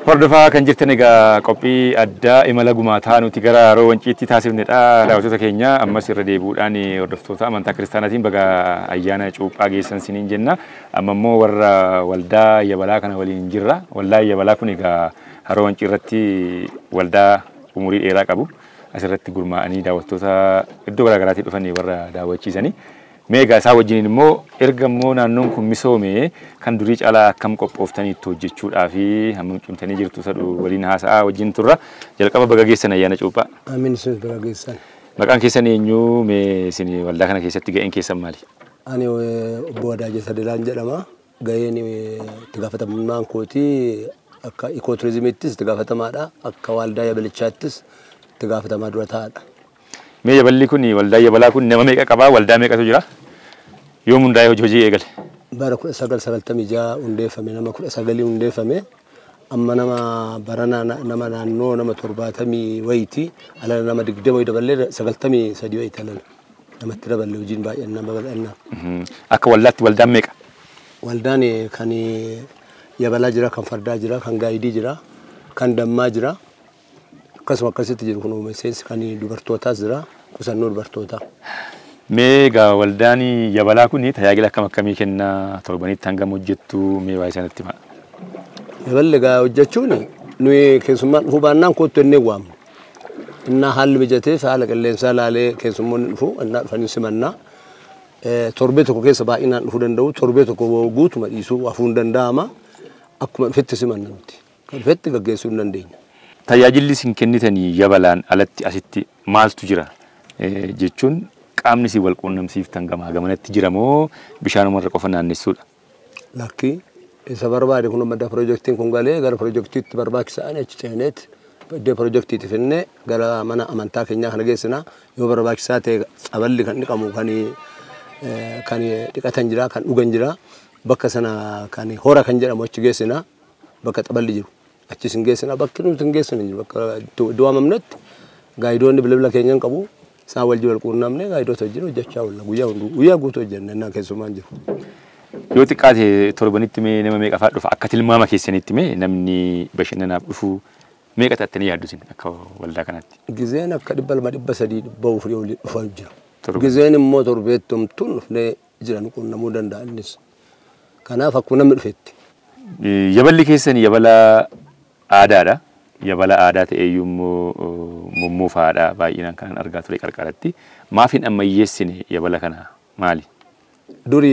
Hordofaa kan jirtan egaa qophii addaa imala gumaataa nuti gara Haroo Wanciitti taasifnedha. Daawwattoota keenya, ammas irra deebi'uudhaan hordoftoota amantaa kiristaanaatiin baga ayyaana cuuphaa geessan siniin jenna. Amma immoo warra waldaa Yabalaa kana waliin jirra. Waldaa Yabalaa kun egaa Haroo Wancii irratti waldaa umurii dheeraa qabu. Asirratti gurmaa'anii daawwattoota iddoo garaagaraatii dhufanii warra daawwachiisanii. Mee egaa isaa wajjiniin immoo erga immoo naannoon kun misoome kan durii caalaa akkam qophooftanii itti hojjechuudhaa fi hammam cimtanii jirtu sadhu waliin haasa'aa wajjin turra. Jalqaba baga geessan ayyaana cuuphaa. Amiin, isinis baga geessan. Maqaan keessan eenyu? Mee isin waldaa kana keessatti ga'een keessan maali? Ani obbo Wadaajee Sadilaan jedhama. Ga'een itti gaafatamummaan kootii akka ikooturizimiittis itti gaafatamaadha. Akka waldaa yabalichaattis itti gaafatamaa dura taa'aadha. Mee yaballi kun, waldaa yabalaa kun nama meeqa qabaa? Waldaa meeqatu jira? Yoom hundaa'ee hojii eegale? Bara 1996 hundeeffame, nama 19 hundeeffame. Amma nama barana nama naannoo nama 70 wayiiti. Alana nama 20 wayii daballee 93 wayiiti alana. Namatti daballee hojiin baay'annaa babal'annaa. Akka waldaatti waldaan meeqa? Waldaan kan yabalaa jira, kan fardaa jira, kan gaayidii jira, kan dammaa jira. Akkasuma akkasitti jiru kun miseensi kan dubartootaas jira, qusannoo dubartootaa. Mee egaa waldaan yabalaa kun tajaajila akkam akkamii kennaa? Torbanitti hangam hojjettu? Mee waa'ee sanatti himaa? Yaballi egaa hojjechuun nuyi keessummaan dhufuu baannaan kottu jennee waamna. Innaa haalli mijateef, haala qilleensaa ilaalee keessummoonni dhufu, innaa dhufanii simannaa. Torbee tokko keessa baay'inaan dhufuu danda'u, torbee tokko guutuma dhiisuu hafuu hin danda'ama. Akkuma dhufetti simanna nuti. Kan dhufetti gaggeessuu hin dandeenya. Tajaajilli isin kennitanii yabalaan alatti asitti maaltu jira? Jechuun qaamni isin wal quunnamsiiftan gamaa gamanatti jira moo bishaanumarra qofa naannessuudha? Lakki, isa barbaade kun madda piroojeektiin kun galee gara piroojeektiitti barbaachisan achi ceeneet iddoo piroojeektiitti finnee gara mana amantaa keenyaa kana geessina. Yoo barbaachisaa ta'e tsaballi kan dhiqamu, kan dhiqatan jira, kan dhugan jira, bakka sana kan hora kan jedhamu achi geessina, bakka xaballi jiru achis hin geessina. Bakki nuti hin geessinu hin jiru. Bakka iddoo waamamnetti gaayidoonni bilbila keenya hin qabu, isaan wal wal quunnamne gaayidoota wajjin hojjechaa oolla. Guyyaa hunduu, guyyaa guutuu hojjenna innaan keessumaan jiru. Yoo xiqqaate torbanitti mee nama meeqa fa'aa dhufa? Akka tilmaama keessanitti mee namni bashannanaaf dhufu meeqa tattanii yaaddu isin akka waldaa kanaatti? Gizeen akka 200, 300, 400 olii dhufaa jira. Torban. Gizeen immoo torbeetti homtuun dhufnee jiran quunnamuu danda'a innis. Kanaaf akkuma namni dhufetti. Yaballi keessan yabala aadaadha. Yabala aadaa ta'eeyyuu immoo mummoofaadha baay'inaan kanan argaa ture qarqaratti. Maaf hin ammayyeessine yabala kana, maali? Duri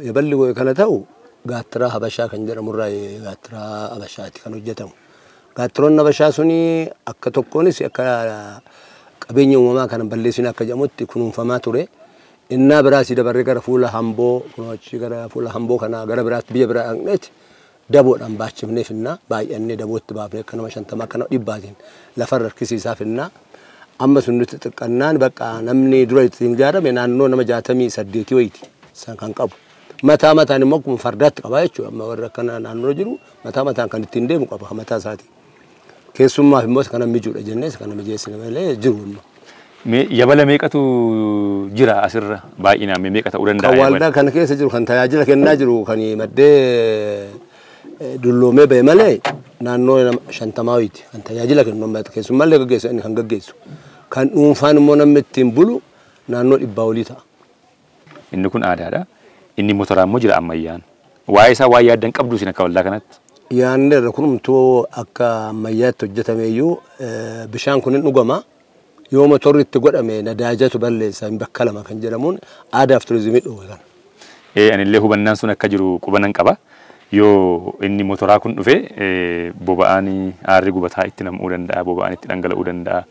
yaballi kana ta'u gaattiraa Habashaa kan jedhamurraa, gaattiraa Habashaati kan hojjetamu. Gaattiroonni Habashaa suni akka tokkoonis akka qabeenya uumamaa kana balleessine akka jedhamutti kunuunfamaa ture. Innaa biraas dabarree gara fuula hamboo kunoochi, gara fuula hamboo kana gara biraatti biyya biraa dhaqneeti daboodhaan baachifnee finnaa, baay'annee dabootti baafnee akka nama 50, akka nama 100tiin lafarra harkisiisaa finnaa. Amma sun nuti xiqqannaan bakka namni dura ittiin ijaarame naannoo nama 68 wayiiti isaan kan qabu. Mataa mataan immoo akkuma fardaatti qaba jechuudha. Amma warra akkana naannoo jiru mataa mataan kan ittiin deemu qaba mataa isaati. Keessummaaf immoo kana mijuudha jennee kana mijeessine malee jiru amma. Mee yabala meeqatu jira asirra baay'inaan, mee meeqa ta'uu danda'a? Kan waldaa kana keessa jiru, kan tajaajila kennaa jiru, kan maddee dulloomee ba'e malee naannoo nama 50 wayiiti kan tajaajila kennu, amma keessummallee gaggeessu inni kan gaggeessu. Kan dhuunfaan immoo namni ittiin bulu naannoo 100 olii ta'a. Inni kun aadaadha. Inni motoraa immoo jira ammayyaan. Waa'ee isaa waa yaaddan qabdu isin akka waldaa kanatti? Yaadni irra kunumtuu akka ammayyaatti hojjetame iyyuu bishaan kun hin dhugama. Yoo motorri itti godhame nadaajatu balleessa, hin bakka lama kan jedhamuun aadaaf turizimii dhoowwe kana. Anillee hubannaan sun akka jiru qubanan qaba. Yoo inni motoraa kun dhufe boba'aan aarri gubataa itti nam'uu danda'a, boba'aan itti dhangala'uu danda'a.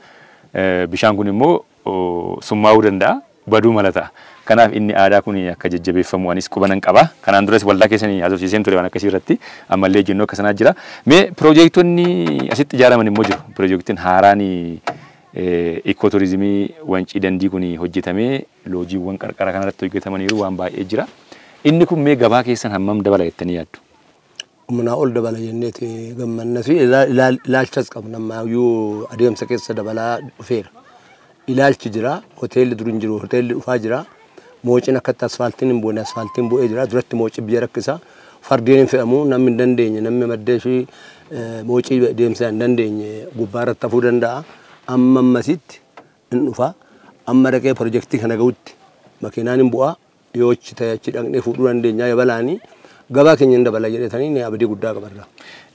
Bishaan kun immoo summaa'uu danda'a, baduu mala ta'a. Kanaaf inni aadaa kun akka jajjabeeffamu anis qubanan qaba. Kanaan duras waldaa keessanii haasofsiiseen ture waan akkasii irratti, ammallee ejjennoo akka sanaa jira. Mee piroojeektonni asitti ijaaraman immoo jiru. Piroojeektiin haaraan ikooturizimii Wancii Dandii kun hojjetamee loojiiwwan qarqara kanarratti hojjetamaniiru, waan baay'ee jira. Inni kun mee gabaa keessan hammam dabala jettanii yaaddu? Humnaa ol dabala jenneeti gammanna fi ilaalchas qabna, ammayyuu adeemsa keessa dabalaa dhufeera. Ilaalchi jira, hoteelli dur hin jiru, hoteelli dhufaa jira. Moociin akkatti asfaaltiin hin buune, asfaaltiin bu'ee jira. Duratti mooci biyya rakkisa. Fardeen hin fe'amu namni hin dandeenye namni maddee ishii moocii deemsaa hin dandeenye gubbaarratti hafuu danda'a. Amma ammasitti hin dhufa. Amma dhaqee pirojektii kana ga'utti makiinaan hin bu'a. Yoo achi ta'e achi dhaqnee fuudhuu dandeenya yabalaanii gabaa keenya hin dabala jedhetanii abdii guddaa qabarra.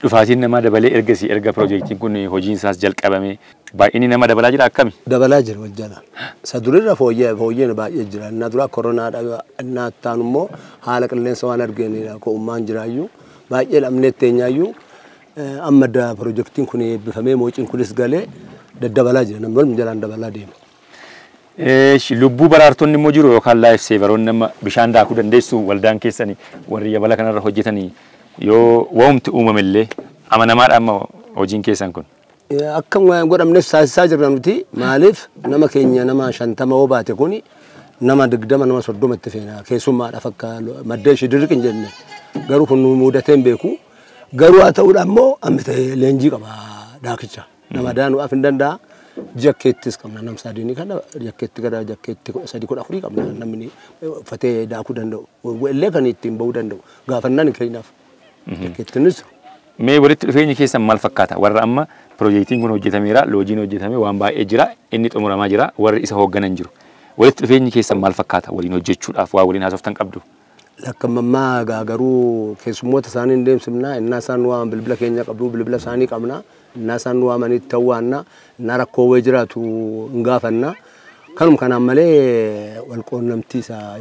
Dhufaatiin namaa dabalee ergasii erga pirojektiin kun hojiin isaas jalqabame baay'inni nama dabalaa jira akkami? Dabalaa jira wal jala. Isa durirra fooyyeen baay'ee jira. Innaa dura koronaadha innaa ta'an immoo haala qilleensa waan argeenidha ko'ummaan jiraayyuu baay'ee dhabnee teenyaayyuu amma pirojektiin kun eebbifamee moociin kunis galee daddabalaa jira. Namni wal jalaan dabalaa deema. Lubbuu baraartonni immoo jiru yookaan laayif seevaroonni nama bishaan daakuu dandeessu waldaan keessanii warri yabala kanarra hojjetanii yoo waanti uumamellee amanamaadha amma hojiin keessan kun. Akka godhamnes taasisaa jirra nuti maaliif nama keenya nama 50 yoo baate kuni nama 20 nama 30 itti feena keessummaadhaaf akka maddee ishee dirqi hin jenne garuu kun nu mudatee hin beeku garuu haa ta'uudha immoo amma ta'e leenjii qaba daakicha nama daanuudhaaf hin danda'a. Jakkeettis qabna nam sadiini kana jakkeetti gara jakkeetti 3 14 qabna namni uffatee daakuu danda'u illee kan ittiin ba'uu danda'u gaafannaan hin kennaaf jakkeettinis. Mee walitti dhufeenyi keessan maal fakkaata? Warra amma pirojektiin kun hojjetameera, loojiin hojjetame waan baay'ee jira, inni xumuramaa jira, warri isa hoogganan jiru. Walitti dhufeenyi keessan maal fakkaata? Waliin hojjechuudhaaf waa waliin haasoftan qabdu? Lakkamammaa garuu keessummoota isaanii hin deemsifnaa, innaa isaan waan bilbila keenya qabdu bilbila isaanii qabna. Innaa isaan waamanii ta'uwaanna, innaa rakkoo wayii jiraatu hin gaafanna. Kanuma kanaan malee wal quunnamtii isaa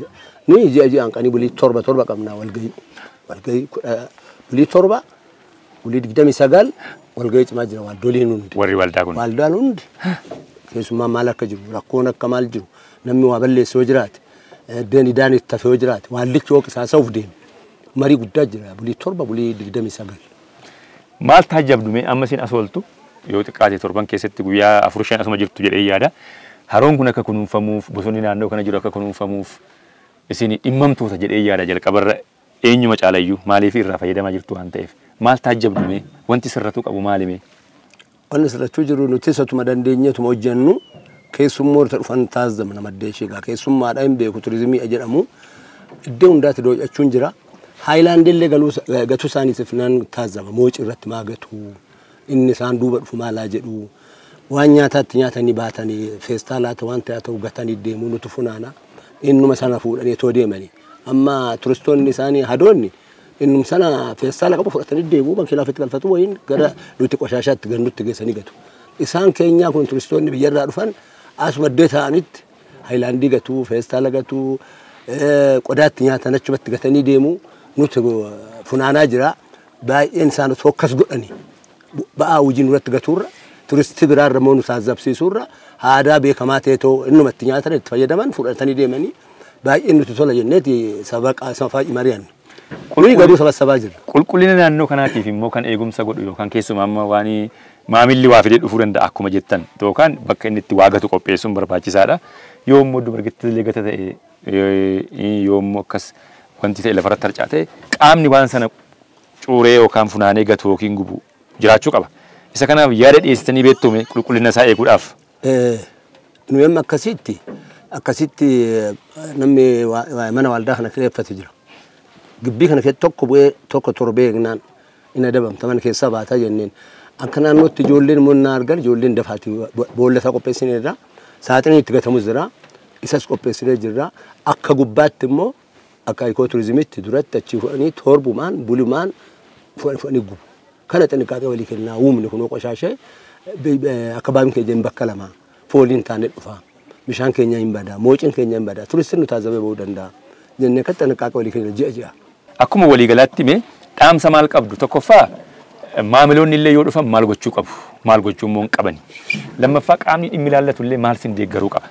nuyi ji'a ji'aan qanii bulii 7 qabna walgahii. Walgahii bulii 7 bulii 29 walgahii cimaa jira waldoliin hundi. Warri waldaa kun. Waldaan hundi keessumaa maal akka jiru rakkoon akka maal jiru namni waa balleesse yoo jiraate deeni daan itti hafe yoo jiraate waallichi yoo qisaasa'uuf deeme marii guddaa jira bulii 7 bulii 29. Maal taajjabdu mee amma isin as ooltu yoo xiqqaate torban keessatti guyyaa 4-5 asuma jirtu jedhee yaada. Haroon kun akka kunuunfamuuf bosonni naannoo kana jiru akka kunuunfamuuf isin dhimmamtoota jedhee yaada jalqabarra eenyuma caalayyuu maaliif irraa fayyadamaa jirtu waan ta'eef maal taajjabdu mee wanti sirratuu qabu maali mee? Wanni sirrachuu jiru nuti isatuma dandeenyeetuma hojjennu keessummoota dhufan taasifamna maddee ishee egaa keessummaadha hin beeku turizimii jedhamu iddoo hundaatti doo'achuun jira. Haayilaandii illee gatuu isaaniitiif nan taasifama mooci irratti maa gatu inni isaan duuba dhufu maalaa jedhu waan nyaataatti nyaatanii baatanii feestaalaata waan ta'e ta'u gatanii deemuu nuti funaana innuma sana fuudhanii otoo deemanii amma turistoonni isaanii hadoonni innuma sana feestaala qabu fudhatanii deemuu makiinaa ofitti galfatu wayiin gara nuti qoshaashaatti gannutti geessanii gatu. Isaan keenyaa kun turistoonni biyyarraa dhufan asuma iddoo ta'anitti haayilaandii gatuu feestaala gatuu qodaatti nyaatan achumatti gatanii deemuu nuti funaanaa jira baay'een isaan otoo akkas godhanii ba'aa hojii nurratti gatuurra turistii biraarra immoo nu taasifsiisuurra aadaa beekamaa ta'e too innumatti nyaatan itti fayyadaman fudhatanii deemanii baay'een nuti tola jenneeti saba fa'i mari'anna. Nuyi garuu saba sabaa jirra. Qulqullina naannoo kanaatiif immoo kan eegumsa godhu yookaan keessumaa amma waan maamilli waa fidee dhufuu danda'a akkuma jettan yookaan bakka inni itti waa gatu qopheessuun barbaachisaadha. Yoo immoo dubartii illee gata ta'e yoo immoo akkas wanti ta'e lafarratti harcaa ta'e qaamni waan sana cuuree yookaan funaanee gatu yookiin gubu jiraachuu qaba. Isa kanaaf yaada dhiyeessitanii beektume qulqullina isaa eeguudhaaf. Nuyi amma akkasitti namni mana waldaa kana kireeffate jira. Gibbii kana keessatti tokko bu'ee tokko torbee eegnaan inni adabamta mana keessaa baataa jenneen. Akka naannootti ijoolleen immoo na argan ijoolleen dafaati boolla isaa qopheessineerra. Saaxiniin itti gatamus jira. Isas qopheessinee jirra. Akka gubbaatti immoo akka ikoo turizimiitti duratti achi fuudhanii torbumaan bulumaan fuudhanii gubu. Kana xinniqaaqee walii kennaa uumni kunoo qoshaashee akka baabin keenya hin bakka lama fooliin taanee dhufa. Bishaan keenya hin badaa, moociin keenya hin badaa, turistiin nu taasifamee ba'uu danda'a. Jennee akka xinniqaaqee walii kennaa ji'a ji'a. Akkuma waliigalaatti mee dhaamsa maal qabdu? Tokkoffaa maamiloonni illee yoo dhufan maal gochuu qabu? Maal gochuu immoo hin qabani? Lammaffaa qaamni dhimmi ilaallatu illee maal sin deeggaruu qaba?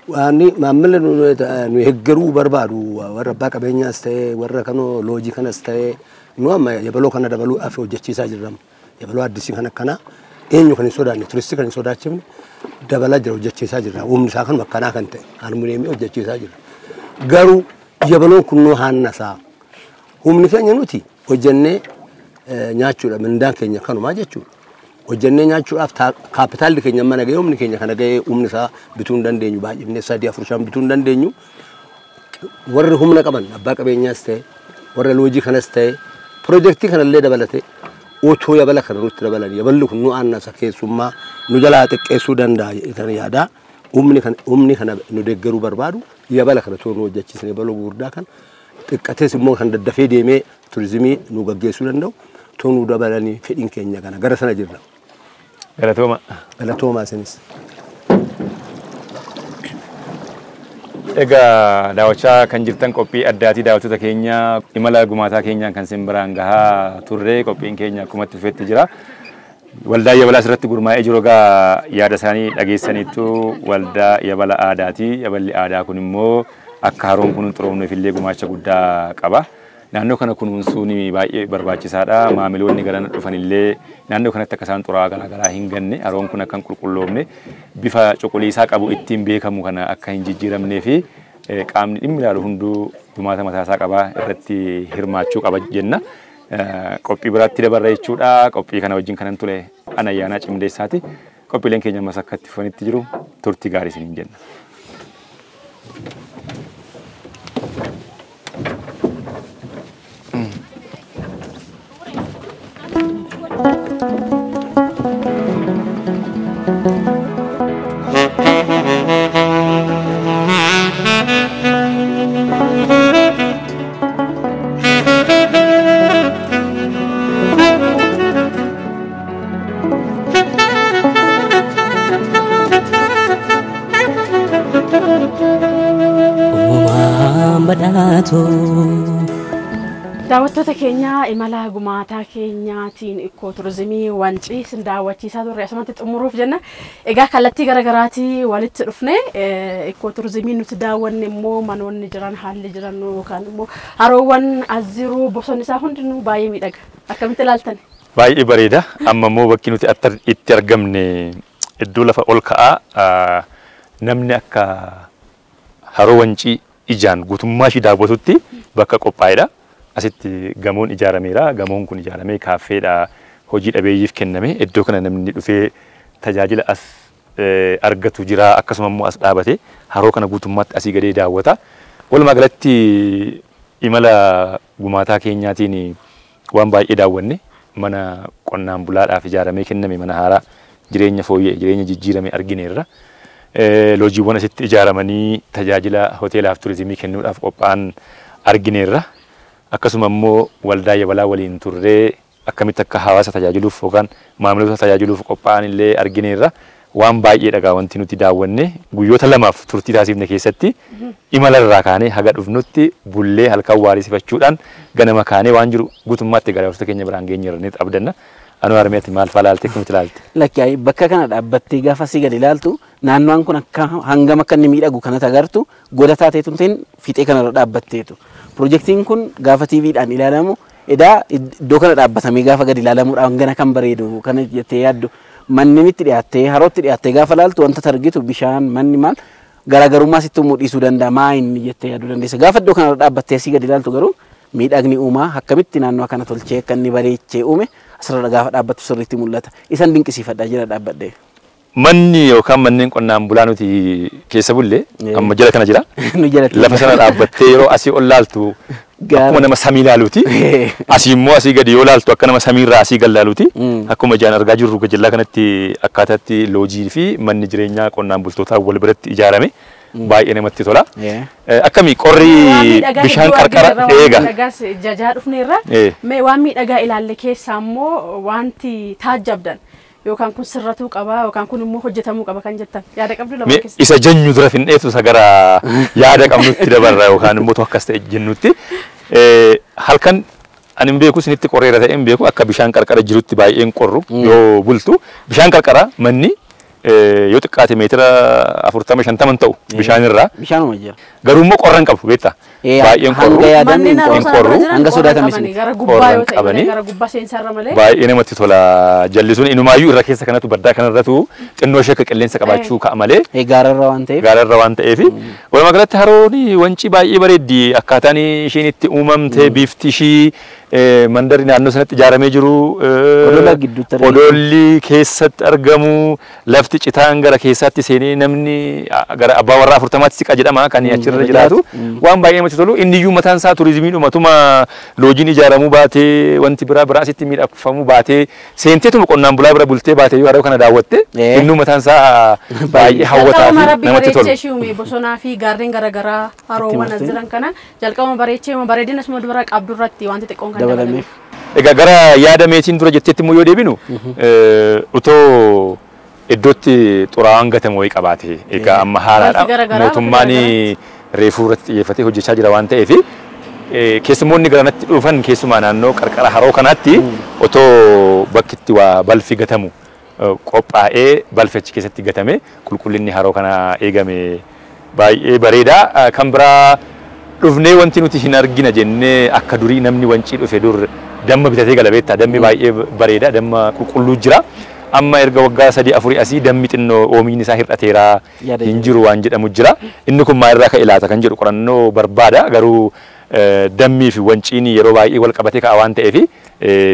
Waanni maamila nu deeggaruu barbaadu warra abbaa qabeenyaas ta'ee warra kanoo loojii kanas ta'ee nu amma yabaloo kana dabaluudhaaf hojjechiisaa jirra. Yabaloo addisii kan akkanaa eenyu kan hin sodaanne turistii kan hin sodaachifne dabalaa jira hojjechiisaa jirra. Humni isaa kanuma akkanaa kan ta'e harmuneemii hojjechiisaa jirra. Garuu yabaloon kun nu haannasaa. Humni keenya nuti hojjennee nyaachuudha mindaan keenya kanumaa jechuudha. Hojjennee nyaachuudhaaf kaapitaalli keenya mana ga'ee humni keenya kana ga'ee humni isaa bituu hin dandeenyu baay'ifnee 3 4 5 bituu hin dandeenyu. Warri humna qaban abbaa qabeenyaas ta'e Warra loojii kanas ta'e piroojeektii kanallee dabalatee otoo yabala kana nutti dabalan yaballi kun nu aannasa keessummaa nu jalaa xiqqeessuu danda'a jedhan yaada. Humni kana nu deeggaruu barbaadu yabala kana too nu hojjechiisne yabala gurguddaa kan xiqqatees immoo kan daddafee deemee turizimii nu gaggeessuu danda'u too nu dabalanii fedhiin keenya kana gara sana jirra. Galatooma. Galatoomaa isinis. Egaa daawwachaa kan jirtan qophii addaatii daawwattoota keenya imala gumaataa keenyaan kan isin biraan gahaa turre qophiin keenya akkuma itti fufetti jira. Waldaa Yabalaa asirratti gurmaa'ee jiru egaa yaada isaanii dhageessaniittu waldaa yabala aadaati. Yaballi aadaa kun immoo akka haroon kun hin xuroofneef illee gumaacha guddaa qaba. Naannoo kana kunuunsuun baay'ee barbaachisaadha. Maamiloonni gara dhufan illee naannoo kanatti akka isaan xuraa'aa garaa garaa hin ganne haroon kun akka hin qulqulloofne bifa cuquliisaa qabu ittiin beekamu kana akka hin jijjiiramnee fi qaamni dhimmi ilaalu hunduu gumaata mataasaa qaba irratti hirmaachuu qaba jenna. Qophii biraatti dabarra jechuudha. Qophii kana wajjin kanan ture ana Ayyaanaa Cimdeessaati. Qophiileen keenya ammas akka itti fufanitti jiru turtii gaarii isiniin jenna. Daawwattoota keenya imala gumaataa keenyaatiin ikkoo turizimii Wancii isin daawwachiisaa turre asumatti xumuruuf jenna. Egaa kallattii garaagaraatii walitti dhufne ikkoo turizimii nuti daawwanne immoo manoonni jiran haalli jiran yookaan immoo haroowwan as jiru bosonni isaa hundinuu baay'ee miidhaga. Akkamitti ilaaltan? Baay'ee bareeda. Amma immoo bakki nuti itti argamne iddoo lafa ol ka'aa namni akka haroo Wancii ijaan guutummaa ishii daawwatutti bakka qophaa'edha. Asitti gamoon ijaarameera. Gamoon kun ijaaramee kaaffeedha. Hojii dhabeeyyiif kenname. Iddoo kana namni dhufee tajaajila as argatu jira. Akkasuma immoo as dhaabate haroo kana guutummaatti asii gadee daawwata. Walumaa galatti imala gumaataa keenyaatiin waan baay'ee daawwanne mana qonnaan bulaadhaaf ijaaramee kenname mana haaraa jireenya fooyya'e jireenya jijjiirame argineerra. Loojiiwwan asitti ijaaramanii tajaajila hoteelaaf turizimii kennuudhaaf qophaa'an argineerra. Akkasuma immoo waldaa yabalaa waliin turree akkamitti akka hawaasa tajaajiluuf yookaan maamiloota tajaajiluuf qophaa'an illee argineerra. Waan baay'ee dhagaa wanti nuti daawwanne guyyoota lamaaf turtii taasifne keessatti imala irraa kaanee haga dhufnutti bullee halkan waarisifachuudhaan ganama kaanee waan jiru guutummaatti gara daawwattoota keenya biraan geenyeerra ni abdanna. Anwaar meeti maal fa'aa ilaalte akkamitti ilaalte? Lakki bakka kana dhaabbattee gaafa asii gadi ilaaltu naannoon kun akka hangam akka inni miidhagu kanatti agartu goda taateetu hin ta'in fiixee kanarra dhaabbatteetu. Piroojeektiin kun gaafa TVdhaan ilaalamu edaa iddoo kana dhaabbatamee gaafa gadi ilaalamuudhaan gana kan bareedu kana jettee yaaddu manneen itti dhiyaattee harootti dhiyaattee gaafa ilaaltu wanta argitu bishaan manni maal garaagarummaa sitti uumuu dhiisuu danda'a maa inni jettee yaaduu dandeessa. Gaafa iddoo kanarra dhaabbattee asii gadi ilaaltu garuu miidhagni uumaa akkamitti naannoo kana tolchee akka inni bareechee uume asirra gaafa dhaabbattu sirriitti mul'ata. Isan dinqisiifadhaa jira dhaabbadhee. Manni yookaan manneen qonnaan bulaa nuti keessa bulle amma jala kana jira. Lafa sana dhaabbattee yeroo asii ol laaltu akkuma nama samii ilaaluuti. Asii immoo asii gadi yoo laaltu akka nama samiirraa asii gad laaluuti. Akkuma ijaan argaa jirru gajjallaa kanatti akkaataatti loojii fi manni jireenyaa qonnaan bultootaa wal biratti ijaarame baay'ee namatti tola. Akkami qorri bishaan qarqara eega. Miidhagaas jajaa dhufneerra. Mee waan miidhagaa ilaalle keessaa immoo wanti taajjabdan yookaan kun sirratuu qaba yookaan kun immoo hojjetamuu qaba kan jettan yaada qabdu lama keessa. Isa jennu dura finneetu isa gara yaada qabnutti dabarra yookaan immoo akkas ta'e jennutti. Halkan ani hin beeku isinitti qorreera ta'e hin beeku akka bishaan qarqara jirutti baay'een qorru yoo bultu bishaan qarqara manni yoo xiqqaate meetira 40-50 ta'u bishaan irraa. Bishaanuma jira. Garuu immoo qorra hin qabu beektaa. Baay'een qorru. Hanga qorru. Hanga sodaatames miti. Gara gubbaa yoo ta'e malee gara gubbaa seensarra malee. Baay'ee namatti tola. Jallisuun inumaayyuu irra keessa kanatu baddaa kanarratu xinnoo ishee akka qilleensa qabaachuu ka'a malee. Gaararra waan ta'eef. Gaararra waan ta'eef. Walumaa galatti haroon Wancii baay'ee bareeddi. Akkaataan isheen itti uumamte bifti ishii Mandarri naannoo sanatti ijaaramee jiru, Odola gidduutti argamu. Odolli keessatti argamu, lafti citaan gara keessaatti seenee namni gara abbaa warraa 40tti siqa jedhama kan achirra jiraatu. Waan baay'ee namatti tolu. Inni iyyuu mataan isaa turizimiidhuma tuma loojiin ijaaramuu baatee wanti biraa biraa asitti miidhagfamuu baatee seenteetuma qonnaan bulaa bira bultee baatee yoo haroo kana daawwatte inni mataan isaa baay'ee hawwataa Jalqabuma fi rabbi namatti bareechee tolu. ishee uume bosonaa fi gaarreen garaagaraa haroowwan as jiran kana jalqabuma bareechee bareedina asuma dubara qabdu irratti wanti xiqqoon kan dabalameef. Egaa gara yaada meetiin dura jetteetti immoo yoo deebinu utoo iddootti xuraawaan gatamu wayii qabaate egaa amma haaraadha. Wanti garaagaraa Mootummaan reefuu irratti xiyyeeffatee hojjechaa jira waan ta'eef keessummoonni garanatti dhufan keessumaa naannoo qarqara haroo kanaatti otoo bakki itti waa balfi gatamu qophaa'ee balfi achi keessatti gatame qulqullinni haroo kanaa eegame baay'ee bareeda. Kan biraa dhufnee wanti nuti hin argina jennee akka durii namni Wancii dhufe dur damma bitatee gala beektaa, dammi baay'ee bareeda, damma qulqulluu jira. Amma erga waggaa 3-4 asii dammi xinnoo oomishni isaa hir'ateera Yaada hin jiru waan jedhamu jira. Inni kun maalirraa ka'e laata kan jedhu qorannoo barbaada. Garuu dammii fi Wanciin yeroo baay'ee wal qabatee ka'a waan ta'eef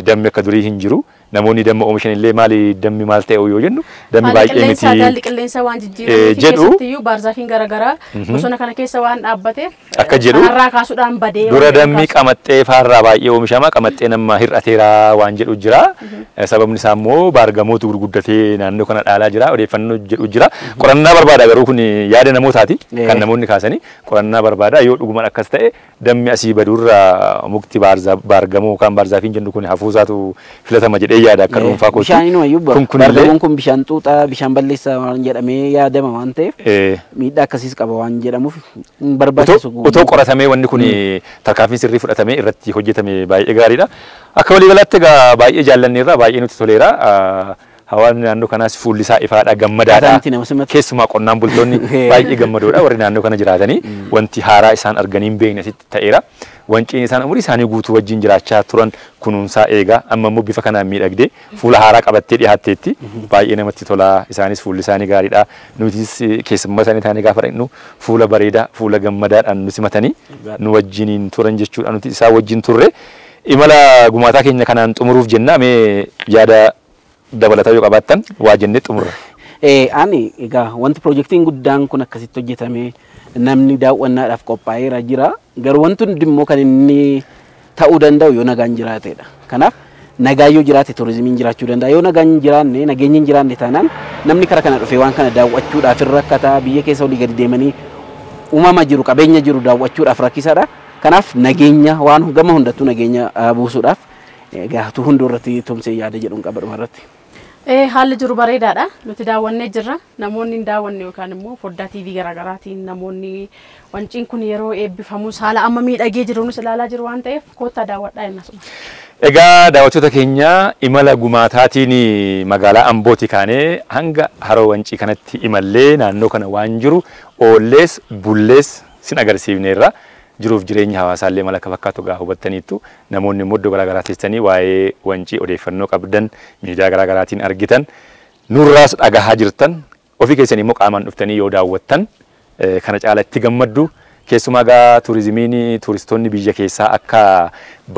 dammi akka durii hin jiru. Namoonni damma oomishan illee maali dammi maal ta'e yoo jennu dammi Haalli baay'ee qilleensaa miti. haalli qilleensaa waan jijjiirameef jedhu. keessattiyyuu baarzaafiin garaagaraa bosona kana keessa waan dhaabbateef Akka jedhu kanarraa kaasuudhaan badee Dura waan dammi kaasu. qamaxxee faarraa baay'ee oomishama. Qamaxxeen amma hir'ateera waan jedhu jira. Sababni isaa immoo baargamootu gurguddatee naannoo kana dhaalaa jira. Odeeffannoo jedhu jira. Qorannaa barbaada garuu kun yaada namootaati. Kan namoonni kaasanii qorannaa barbaada. Yoo dhugumaan akkas ta'e dammi asii baduurraa mukti baargamoo yookaan baarzaafiin jennu kun hafuusaatu filatama jedhee yaada akka dhuunfaa kootti. Bishaan iyyuu Kun kunillee baargamoon kun bishaan xuuxaa bishaan balleessaa waan jedhamee yaadama waan ta'eef miidhaa akkasiis qaba waan jedhamuuf hin barbaachisu. Otoo qoratamee wanni kun tarkaanfiin sirrii fudhatamee irratti hojjetame baay'ee gaariidha. Akka waliigalaatti egaa baay'ee jaallanneerra, baay'ee nutti toleera. Hawaasni naannoo kanaas fuulli isaa ifaadha, gammadaadha. Akkaataan itti nama simatu. Keessumaa qonnaan bultoonni baay'ee gammadoodha warri naannoo kana jiraatanii wanti haaraa isaan arganii hin beekne asitti ta'eera. Wanciin isaan umurii isaanii guutuu wajjin jiraachaa turan kunuunsaa eegaa amma immoo bifa kanaan miidhagdee fuula haaraa qabattee dhiyaatteetti baay'ee namatti tola. Isaanis fuulli isaanii gaariidha. Nutis keessummaa isaanii taanee gaafa dhaqnu fuula bareedaa fuula gammadaadhaan nu simatanii nu wajjiniin turan jechuudha. Nuti isaan wajjin turre imala gumaataa keenya kanaan xumuruuf jenna mee yaada dabalataa yoo qabaattan waa jennee xumurra. Ani egaa wanti piroojeektiin guddaan kun akkasitti hojjetamee namni daawwannaadhaaf qophaa'eera jira. Garuu wanti hundi immoo kan inni ta'uu danda'u yoo nagaan jiraatedha. Kanaaf nagaa yoo jiraate turizimiin jiraachuu danda'a. Yoo nagaan hin jiraanne nageenyi hin jiraanne taanaan namni karaa kana dhufee waan kana daawwachuudhaaf hin rakkataa biyya keessa olii gadi deemanii uumama jiru qabeenya jiru daawwachuudhaaf rakkisaadha. Kanaaf nageenya waan gama hundattuu nageenya buusuudhaaf egaa hunduu irratti tumsee yaada jedhuun qaba dhuma irratti. Haalli jiru bareedaadha. Nuti daawwannee jirra. Namoonni hin daawwanne yookaan immoo foddaa TV garaagaraatiin namoonni Wanciin kun yeroo eebbifamus haala amma miidhagee jiruunis ilaalaa jiru waan ta'eef kottaa daawwadhaa jenna suma. Egaa daawwattoota keenya imala gumaataatiin magaalaa Ambootii kaanee hanga haroo Wancii kanatti imallee naannoo kana waan jiru oollees bullees sin agarsiifneerra. Jiruuf jireenya hawaasaallee mala akka fakkaatu gaa hubattaniittu namoonni immoo iddoo garaagaraa teessanii waa'ee Wancii odeeffannoo qabdan miidiyaa garaagaraatiin argitan nurraas dhagahaa jirtan ofii keessanii immoo qaamaan dhuftanii yoo daawwattan kana caalatti gammaddu. Keessumaa gaa turizimiin turistoonni biyya keessaa akka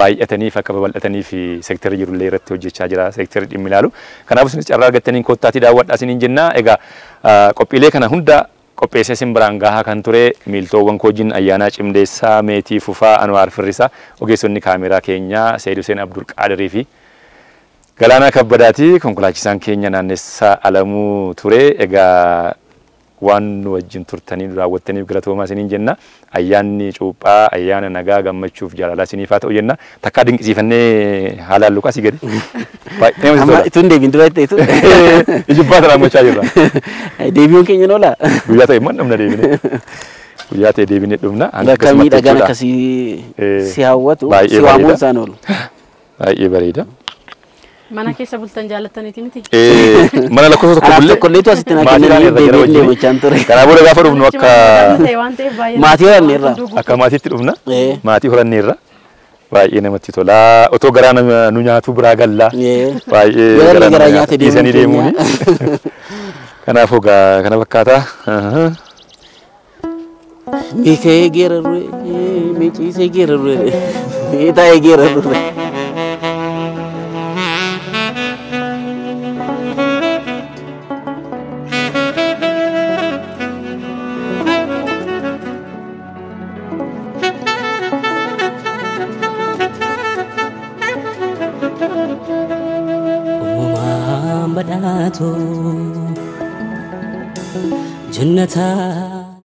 baay'ataniif akka babal'ataniif seektarri jirullee irratti hojjechaa jira seektarri dhimmi ilaalu. Kanaaf isinis carraa argattaniin kottaatii daawwadhaa isiniin jenna. Egaa qophiilee kana hunda qopheessee isin biraan gahaa kan ture miiltoowwan koojiin Ayyaanaa Cimdeessaa, Meetii Fufaa, Anwaar Firrisaa, ogeessonni kaameraa keenyaa Seed Huseen Abdul Qaadirii fi Galaanaa Kabbadaati. Konkolaachisaan keenya Naannessaa Alamuu ture. Egaa waan nu wajjin turtanii nu daawwattaniif galatoomaa isiniin jenna. Ayyaanni cuuphaa ayyaana nagaa gammachuuf jaalalaa isiniif haa ta'u jenna. Takkaa dinqisiifannee haalaan luqaa asii gadi. Baay'ee namatti Amma tola. itoo hin deebiin dura ta'etu. Ijibbaata raawwachaa jirra. Deebiin keenya ni oola. Guyyaa ta'e immoo dhumna deebinee. Guyyaa ta'e deebinee dhumna. Bakka Akkasumatti miidhagaan jechuudha. akkasii si hawwatu Baay'ee si waamuun bareeda. isaan oolu. Baay'ee bareeda. Mana keessa bultan jaallattaniiti miti? Mana lakkoofsa tokko Anaaf bullee. tokkolleetu asitti naa Maatii kennanii irra jira deebiin wajjin. deemachaan ture. Kanaa booda gaafa dhufnu akka Ta'e waan ta'eef baay'ee Maatii horanneerra. akka maatiitti dhufna. Eh. Maatii horanneerra. Baay'ee namatti tola. Otoo garaa nama nu nyaatu biraa galla. Baay'ee Yoo garaa namni nama garaa nyaata. nyaate deemuun Dhiisanii keenya. deemuuni. Kanaafuu egaa kana fakkaata. Miika'ee geerarree, miiciisee geerarree, miitaa'ee geerarree. Waan badhaatu jannataa.